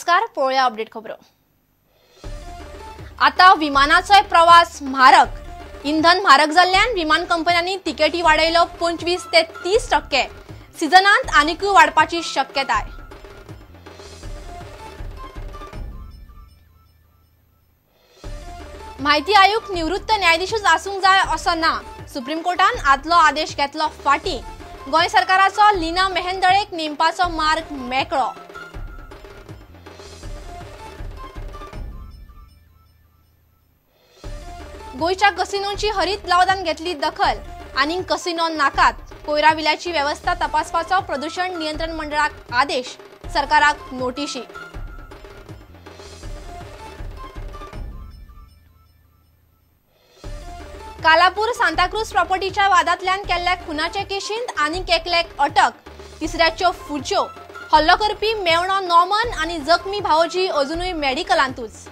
नमस्कार, पळोवया अपडेट खबरो. आता विमानाचोय प्रवास म्हारग. इंधन म्हारग जाल्ल्यान विमान कंपन्यांनी तिकेटी वाडयलो 25 ते 30%. सिजनांत आनिकूय वाडपाची शक्यताय. म्हायती आयुक्त निवृत्त न्यायाधीशूच आसूंक जाय असो ना. सुप्रीम कोर्टान आदलो आदेश घेतलो फाटीं. गोंय सरकाराचो लीना मेहेंदळेक नेमपाचो मार्ग मेकळो. गोंयच्या कसिनोची हरीत लवादान घेतली दखल. आनीक कसिनो नाकात. कोयरा विल्याची वेवस्था तपासपाचो प्रदूषण नियंत्रण मंडळाक आदेश. सरकाराक नोटिशी. कालापूर सांताक्रूज प्रॉपर्टीच्या वादांतल्यान केल्ल्या खुनाचे केशींत आनीक एकल्याक अटक. तिसऱ्याच्यो फुज्यो. हल्लो करपी मेवणो नॉमन आनी जखमी भावोजी अजुनूय मेडिकलांतूच.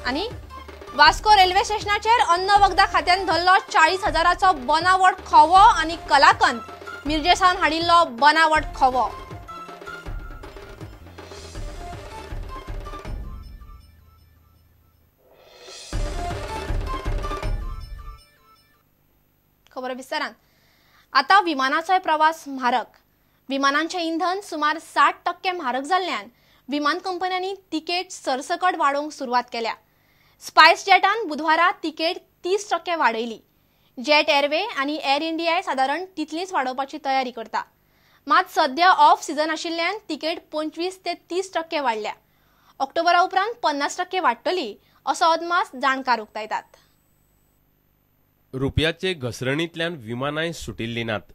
आनी वास्को रेल्वे स्टेशनाचेर अन्न वखदां खात्यान धरलो 40,000चो बनावट खवो आनी कलाकंद. मिरजे सावन हाडिल्लो बनावट खवो. खबर विस्तारान. आता विमानाचोय प्रवास म्हारग. विमानांचें इंधन सुमार 60% म्हारग जाल्ल्यान विमान कंपन्यांनी तिकेट सरसकट वाडोवंक सुरवात केल्या. स्पायस जेटान बुधवारा तिकेट 30% वाडयली. जेट एअरवे आनी एअर इंडियाय सादारण तितलीच वाडोवपाची तयारी करता. मात सद्या ऑफ सिजन आशिल्ल्यान तिकेट 25 ते 30% वाडल्या. ऑक्टोबरा उपरांत 50% वाडटली असो अदमास जाणकार उक्तायतात. रुपयाचे घसरणींतल्यान विमानांय सुटिल्लीं नात.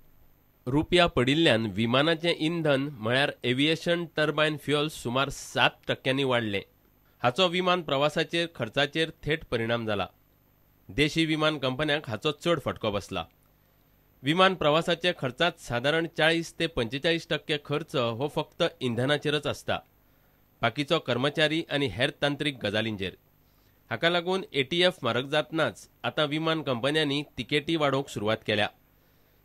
रुपया पडिल्ल्यान विमानाचें इंधन म्हळ्यार एव्हिएशन टर्बायन फ्युअल सुमार 7% वाडलें. हाचो विमान प्रवासाचेर खर्चाचेर थेट परिणाम जाला. देशी विमान कंपन्यांक हाचो चड फटको बसला. विमान प्रवासाचे खर्चात सादारण 40 ते 45% खर्च हो फक्त इंधनाचेरच आसता. बाकीचो कर्मचारी आनी हेर तांत्रीक गजालींचेर. हाका लागून एटीएफ म्हारग जातनाच आतां विमान कंपन्यांनी तिकेटी वाडोवंक सुरवात केल्या.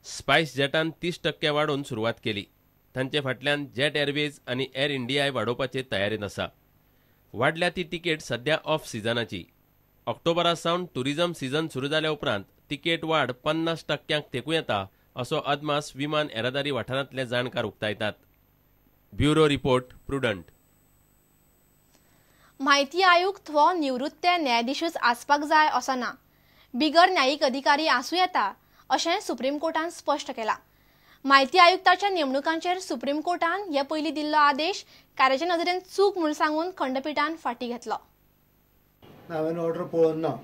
स्पायस जेटान 30% वाडोवन सुरवात केली. तांचे फाटल्यान जेट एअरवेज आनी एअर इंडियाय वाडोवपाचे तयारेंत आसा. वाडल्या ती तिकेट सद्या ऑफ सिजनाची. ऑक्टोबरा सावन टुरिझम सिजन सुरू जाल्या उपरांत तिकेट वाड 50% तेंकूं येता असो अदमास विमान येरादारी वाठारांतले जाणकार उक्तायतात. Bureau report, Prudent. म्हायती आयुक्त हो निवृत्त न्यायाधीशूच आसपाक जाय असो ना. बिगर न्यायीक अधिकारी आसूं येता अशें सुप्रीम कोर्टान स्पश्ट केलां. म्हायती आयुक्ताच्या नेमणुकांचेर सुप्रीम कोर्टान हे पयलीं दिल्लो आदेश कार्याचे नदरेन चूक म्हूण सांगून खंडपिठान फाटीं घेतलो. हांवें ऑर्डर पळोवन ना,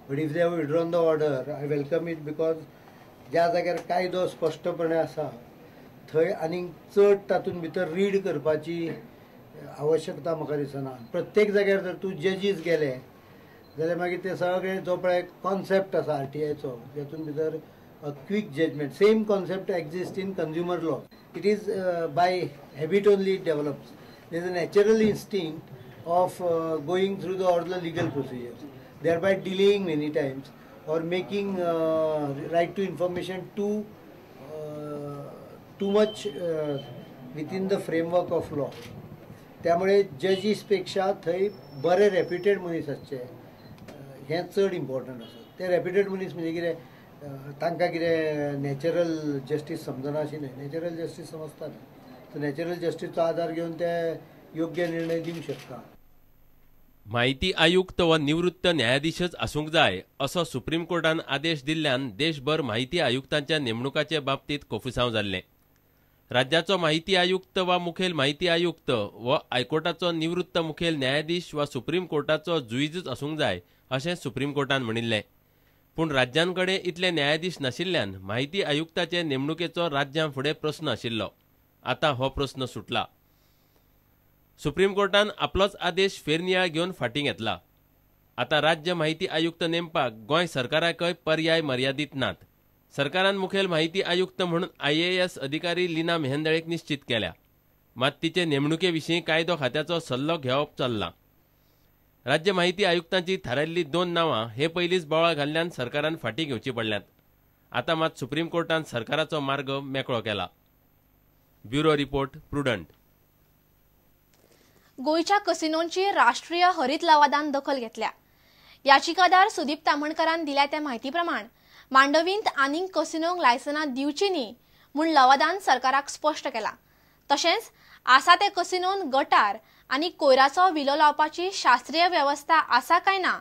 but if they have withdrawn the order I welcome it, because ज्या जाग्यार कायदो स्पश्टपणे आसा थंय आनीक चड तातूंत भितर रीड करपाची आवश्यकता म्हाका दिसना. प्रत्येक जाग्यार जर तूं जजीस गेले जाल्यार मागीर ते सगळे जो पळय कॉन्सेप्ट आसा आरटीआयचो तातूंत भितर a quick judgment, same concept exists in consumer law. It is by habit only it develops. There is a natural instinct of going through the all the legal procedures, thereby delaying many times or making right to information too much within the framework of law. त्यामुळे जजीस पेक्षा थंय बरे reputed मनीस आसचे हें चड important आसा. ते रेप्युटेड मनीस म्हणजे कितें, तांकां कितें नॅचरल जस्टीस समजना अशी न्हय, नॅचरल जस्टीस समजता न्हय. सो नॅचरल जस्टीसचो आदार घेवन ते योग्य निर्णय दिवंक शकता. म्हायती आयुक्त वा निवृत्त न्यायाधीशच आसूंक जाय असो सुप्रीम कोर्टान आदेश दिल्ल्यान देशभर म्हायती आयुक्तांच्या नेमणुकाचे बाबतींत कोफुसांव जाल्लें. राज्याचो म्हायती आयुक्त वा मुखेल म्हायती आयुक्त वा हायकोर्टाचो निवृत्त मुखेल न्यायाधीश वा सुप्रीम कोर्टाचो जुईजच आसूंक जाय अशें सुप्रीम कोर्टान म्हणिल्लें. पूण राज्यांकडे इतले न्यायाधीश नाशिल्ल्यान म्हायती आयुक्ताचे नेमणुकेचो राज्यां फुडें प्रस्न आशिल्लो. आतां हो प्रस्न सुटला. सुप्रीम कोर्टान आपलोच आदेश फेरनियाळ घेवन फाटीं घेतला. आतां राज्य म्हायती आयुक्त नेमपाक गोंय सरकाराकय पर्याय मर्यादीत नात. सरकारान मुखेल म्हायती आयुक्त म्हणून आयएएस अधिकारी लीना मेहेंदळेक निश्चित केल्या. मात तिचे नेमणुके विशीं कायदो खात्याचो सल्लो घेवप चल्ला. राज्य म्हायती आयुक्तांची थारायल्ली 2 नांवां हे पयलींच बोवाळ घाल्ल्यान सरकारान फाटीं घेवची पडल्यांत. आतां मात सुप्रीम कोर्टान सरकाराचो मार्ग मेकळो केला. Bureau report, Prudent. गोंयच्या कसिनोंची राष्ट्रीय हरित लवादान दखल घेतल्या. याचिकादार सुदीप ताम्हणकरान दिल्या त्या म्हायती प्रमाण मांडवींत आनीक कसिनोंक लायसनां दिवची न्ही म्हूण लवादान सरकाराक स्पश्ट केला. तशेंच आसा ते कसिनोन गटार आनी कोयराचो विलो लावपाची शास्त्रीय वेवस्था आसा काय ना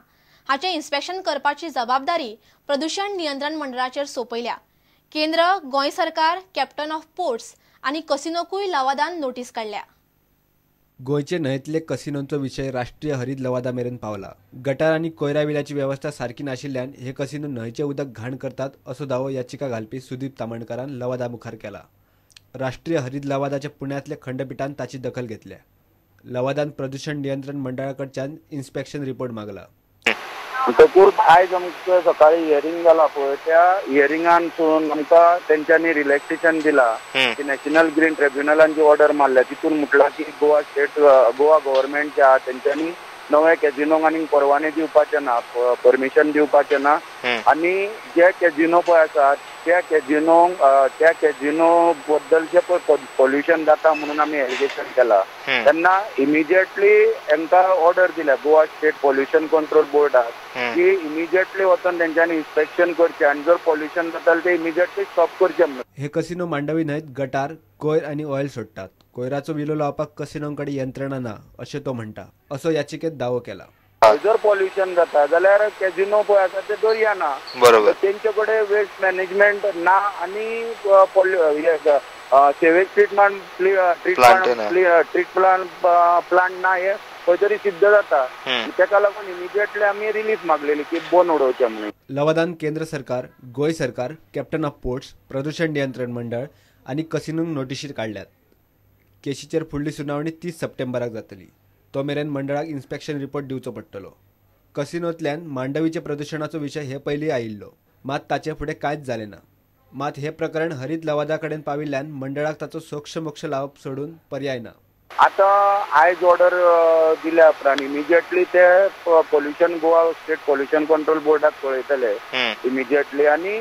हाचें इन्स्पेक्शन करपाची जबाबदारी प्रदूषण नियंत्रण मंडळाचेर सोंपयल्या. केंद्र, गोंय सरकार, कॅप्टन ऑफ पोर्ट्स आनी कसिनोकूय लवादान नोटीस काडल्या. गोंयचे न्हंयतले कसिनोंचो विशय राष्ट्रीय हरित लवादा मेरेन पावला. गटार आनी कोयरा विल्याची वेवस्था सारकी नाशिल्ल्यान हे कसिनो न्हंयचे उदक घाण करतात असो दावो याचिका घालपी सुदीप ताम्हणकरान लवादा मुखार केला. राष्ट्रीय हरित लवादाच्या पुण्यांतल्या खंडपीठान ताची दखल घेतल्या. लवादान प्रदूषण नियंत्रण मंडळाकडच्यान इन्स्पेक्शन रिपोर्ट मागला. म्हणटकूच आयज आमकां सकाळी हियरींग जाला पळय, त्या हियरिंगानसून आमकां तेंच्यांनी रिलॅक्सेशन दिला की नॅशनल ग्रीन ट्रिब्युनलान जी ऑर्डर मारल्या तितून म्हटलां की गोवा स्टेट, गोवा गव्हर्मेंट जे आहा तेंच्यांनी नवे कॅजिनोंक आनी परवाने दिवपाचे ना, परमिशन दिवपाचे ना आनी जे कॅजिनो पळय आसात त्या कॅजिनोंक त्या कॅजिनो बद्दल जे पळय पोल्युशन जाता म्हणून आमी एलिगेशन केला तेन्ना इमिजिएटली हेंकां ऑर्डर दिल्या गोवा स्टेट पोल्युशन कंट्रोल बोर्डाक की इमिजिएटली वचून तेंच्यांनी इन्स्पेक्शन करचें आनी जर पोल्युशन जाता जाल्यार ते इमिजिएटली स्टॉप करचें म्हणून. हे कसिनो मांडवी न्हंयत गटार, कोयर आनी ऑयल सोडटात. कोयराचो विलो लावपाक कसिनोंकडे यंत्रणा ना अशें तो म्हणटा असो याचिकेत दावो केला. जर पोल्युशन जाता जाल्यार कॅजिनो पळय आसा ते दर्या ना, बरोबर, तेंचे कडेन वेस्ट मॅनेजमेंट ना आनी सेवेज ट्रिटमेंट प्लांट ना हे खंय तरी सिद्ध जाता. तेका लागून इमिजिएटली आमी रिलीफ मागलेली की बंद उडोवचें म्हणून. लवादान केंद्र सरकार, गोंय सरकार, कॅप्टन ऑफ पोर्ट्स, प्रदूषण नियंत्रण मंडळ आनी कसिनोंक नोटिशी काडल्यात. केशीचेर फुडली सुनावणी 30 सप्टेंबराक जातली. तो मेरेन मंडळाक इन्स्पेक्शन रिपोर्ट दिवचो पडटलो. कसिनोंतल्यान मांडवीचे प्रदूषणाचो विशय हे पयलीं आयिल्लो, मात ताचे फुडें कांयच जालें ना. मात हे प्रकरण हरित लवादा कडेन पाविल्ल्यान मंडळाक ताचो सोक्षमोक्ष लावप सोडून पर्याय ना. आतां आयज ऑर्डर दिल्या उपरांत इमिजिएटली ते pollution Goa state pollution control बोर्डाक कळयतले इमिजिएटली आनी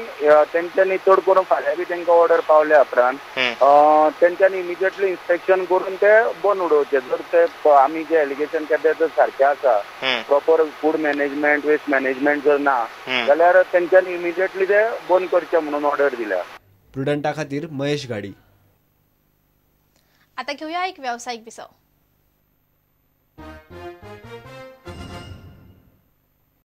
तेंच्यांनी चड करून फाल्यां बी तेंकां ऑर्डर पावल्या उपरांत तेंच्यांनी इमिजिएटली इन्स्पेक्शन करून ते बंद उडोवचे. जर ते आमी जे एलिगेशन केले जर सारकें आसा, proper food management, waste management जर ना जाल्यार तेंच्यांनी इमिजिएटली ते बंद करचे म्हणून ऑर्डर दिल्या. प्रुडंटा खातीर महेश घाडी. आता घेऊया एक व्यावसायिक विसव.